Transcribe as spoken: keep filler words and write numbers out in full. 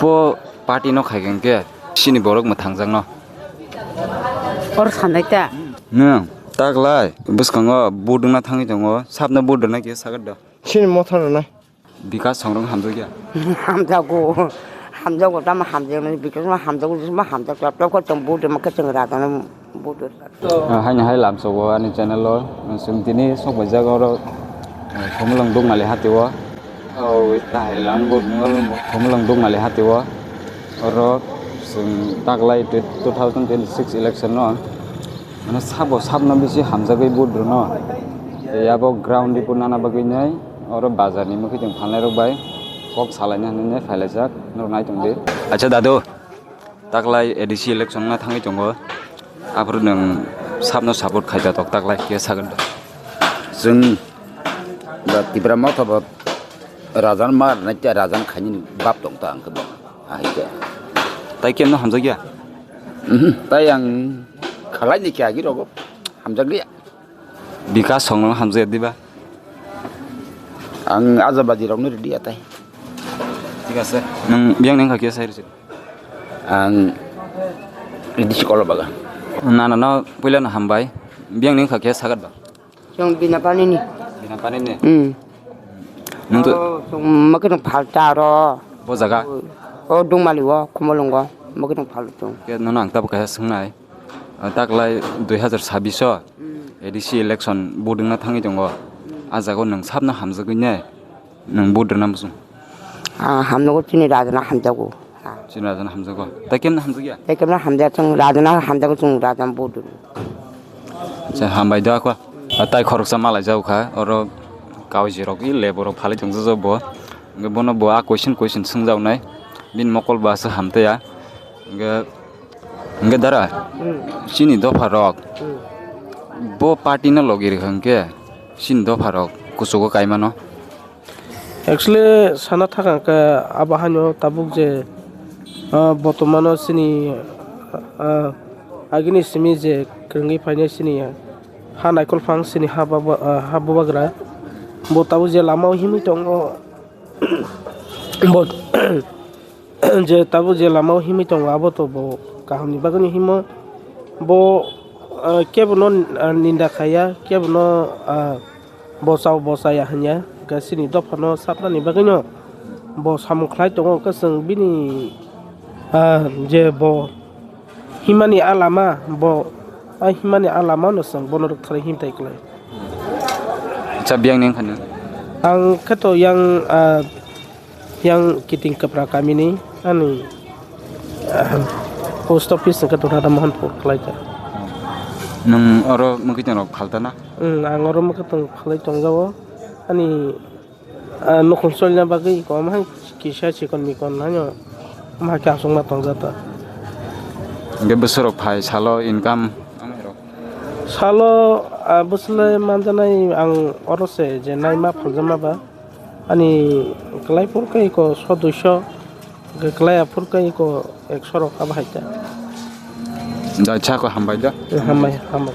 Bo party no khai khe chini borok mwthangjakno. Or sanai ta. Nwng taklai bwskango vote wngna thangwi tongo, sabno vote rwna khe sakhe do. Chini motha rwnai. Bikas songrong hamjakya. Hamjago, hamjago, tamo hamjaknai, bikas ma hamjago, jisma hamjak, tap tap khe chwng vote rwma khe chwng rajaknai. Ah, haino hai lamsogo ani channel o, chwng tini sok bai jaga oro, ah, Khumulwng Dukmali hati o. Oh, tahai lang bo. Khumulwng Dukmali hati o. Oro chwng taklai two thousand twenty-six election no, mane sabo sabno bisi hamjagwi vote rwno. Tei abo ground report nana bagwi nai oro bazar ni mwkhwi tong phalnai rok bai kok salaina hinwi nai phailaijak, norok nai tongdi. Acha dadu. Taklai A D C election wngna thangwi tongo, aphuru nwng sabno support khai da tok taklai khe sagwn da. Chwng ba Tipra Motha bo rajan ma rwnai tei rajan khainani bab tong ta ang khe bo ahai khe. Tai kemno hamjakya? Mhm, tai ang khalai ni khe agi rogo hamjakliya. Bikas songno hamjakya diba? Ang ajabadi rokno rwdi atai. Thik ase. Nwng biyang ni wngkha khe sai rwdi. Ang rwdi si kolo baga. Nana no puila no hambai. Biyang ni wngkha khe sagat ba. Chwng bina pani ni. Bina pani ni. Hmm. Nwng to. Oh, chwng makino phalta ro. Bo jaga. O Dukmali o Khumulwng o makino phalto. Khe nono ang tabuk kaisa swngnai. Ah, taklai dui hazar sabbish o A D C election vote wngna thangwi tongo. Ah jaga o nwng sabno hamjagwi nai nwng vote rwna muchung. Ah, hamjago chini rajana hamjago. Ah. Chini rajana hamjago. Tai kemno hamjakya? Tai kemno hamjak chwng rajana hamjago chwng rajana vote rw. Acha hambai do akwa. Ah, tai khoroksa malai jago kha. Oro kaujirok i leborok phalai tongjago bo. Hwnkhe bono bo a question question swngjaknai. Bini mokol bo aswk hamtaiya. Hwnkhe Hwnkhe dara, hmm, chini dopha rok, hmm, bo party no logi rwkha hwnkhe chini dopha rok kuchugo kai mano. Actually, sana thaka hwnkhe abo haino tabuk je, ah, botomano chini, ah, agini simi je kwrwngwi phainai chini ha naikolphang chini ha baba-, ah, ha bubagra. Bo tabuk je lama o himwi tongo, bo je tabuk je lama o himwi tongo, abo to bo kaham ni bagwi no himo. Bo, ah, kebo no, ah, ninda khaiya, kebo no, ah, bochao bochaya hanya, hwnkhe chini dopha no sakna ni bagwi no bo samung khlai tongo. Hwnkhe chwng bini, ah, je bo himani a lama, bo a himani a lama no chwng bono rwktharwi himthai klai. Acha, biyang ni wngkha nw? Ang khe to yang, ah, yang kiting kwpra kamini ani, ah, post office hwnkhe to Radha Mohanpur khlaikha. Nwng oro mwkhwtwng rok phalta na? Hmm, ang oro mwkhwtwng phalwi tongjago. Ani, ah, nukhung cholna bagwi kom hai kisa chikon mikon haino ma khe achukma tongjata. Hwnkhe bwswk rok phai salo income amai rok? Salo, ah, bwswk le manjanai ang oro se je naima phaljakma ba. Ani kwlai phur khe eko so duiso, hwnkhe kwlai aphur khe eko ekso rok abo hai ta. Da, cha ko hambai da. Hambai, hambai.